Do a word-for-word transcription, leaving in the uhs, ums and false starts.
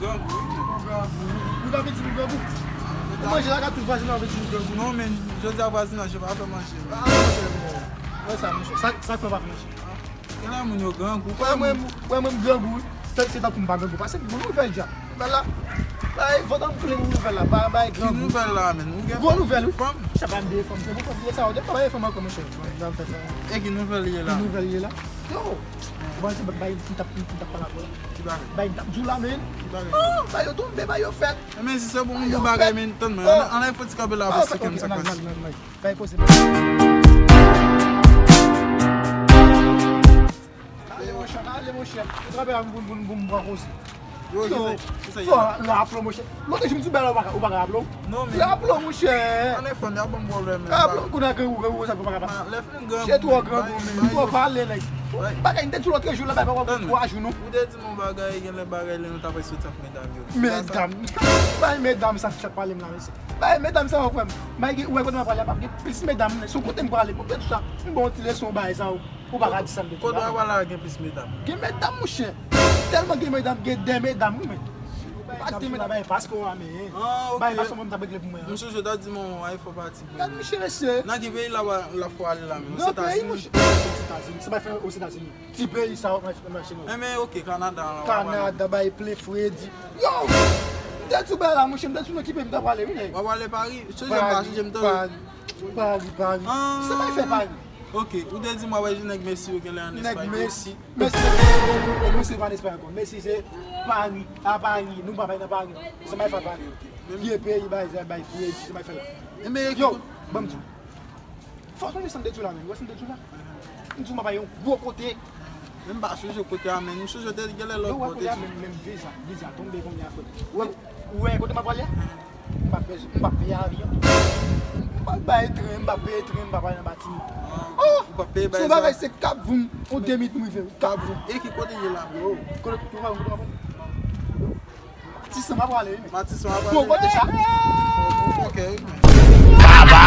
Grangou, wi, men. Grangou. Ou pa vin di nou grangou? Ou manje lakay tout vwazinaj, ou vin di nou grangou? Non, men, jodi a vwazinaj yo pa fè manje, men. Ah, non, monchè, men. Wè sa, monchè. Sa, sa k fè w pa fè manje? Gen lè moun yo grangou. Wè mwen, wè mwen m grangou, wi. Se, se tankou m pa grangou. Pase m bon nouvèl dja. Nouvèl la. Bay, vant an m plen nouvèl la. Bay, bay, grangou. Ki nouvèl la, men? Ou gen gwo nouvèl, wi. Fanm? Sa pa m deye fanm. Se bon fanm, se sa, ou te pa bay fanm ankò, monchè. Fanm, fanm, fanm. E ki nouvèl li ye la? Ki nouvèl li ye la? Yo! Bon, se bay, m t ap, m t ap pale avè w la. Ki bagay? Bay, m t ap di w la, men. Ki bagay? Oh, bay yo tonbe, bay yo fèt. E men, si se bon, bon bagay, men, tann mwen. Ann, ann al fè ti kanpe la pou sikem sa k pase. Bay koze. Ale, monchè, ale, monchè. Ou trape la pou, pou, pou, pou m pran koze. Yo, kisa, kisa ye la? Fò raple w, monchè. Lòt jou m di w bagay la, ou pa ka, ou pa ka raple w. Non, men. Raple w, monchè. Ann al fè m, y ap ban m pwoblèm, men. Raple w, kounye a grangou, grangou, sa pou pa ka pase. Lè fini grangou, se twò grangou, men. Fò pale, nèg. Bagay, m te di w lòt jou, la, bay pa wè twa jou, non. Ou te di m yon bagay, gen lè bagay, lè nou ta pral soti ak medam yo. Medam. Bay medam sa k ap pale m la, mesye. Bay medam sa, frè m. Bay gen, ou wè kote m ap pale a, p ap gen plis medam, men. Se yon kote m prale, pou tout sa. M ba w ti leson, bagay sa, ou, ou pa ka di sa m te di la. Kote w ap pale a, gen plis medam? Gen medam, monchè. Tèlman gen medam, gen de medam, wi, men. Bay pa de medam, bay paske w a, men. Ah, ok. Bay paske mwen m t ap regle pou mwen, hein. M sonje w ta di m yon iPhone pati. Gad, monchè, mesye. Nan ki peyi la, w a, l ap fè w ale la, men? Nan peyi, monchè. Ozetazini. Ozetazini. Se pa fè Ozetazini. Ti peyi sa w ap mache nan. Enben, ok, Kanada, la, w ap ale. Kanada, bay plen fredi. Yo! M te di w bagay la, monchè, m te di w nan ki peyi m ta prale, wi, nèg. W ap ale Pari? Sonje m pa, sonje m tande. Pari, Pari, Pari. Ah. Se pa fè Pari. Ok, ou te di m w ap wè nèg Messi yo gen lè an Espay tou. Nèg Messi. Messi, Messi se pa an Espay ankò. Messi se Pari, a Pari, nou pa bay nan Pari. Se pa fè Pari. Vye peyi, bay, bay fredi, se pa fè la. Enben, yo, ban m di w. Fò w sonje sa m te di w la, men. Ou wè sa m te di w la? M di w m ap al yon gwo kote. Men m pa sonje kote a, men. M sonje w te gen lè lòt bò te di. Yo, wè kote a, men, men viza, viza tonbe kounye a, frè. Ou wè, ou wè kote m ap prale a? M p ap peye, m p ap peye avyon. M p ap bay tren, m p ap peye tren, m p ap pale nan batiman. Oh! Ou p ap peye bay sa? Se yon bagay, se kap voum, yon demi m rive. Kap voum. E ki kote ye la, bro? Kote, kote, kote, kote? Matisan m ap prale, wi, men. Matisan w ap prale? Bon, kote sa? Ok, wi, men. Baba!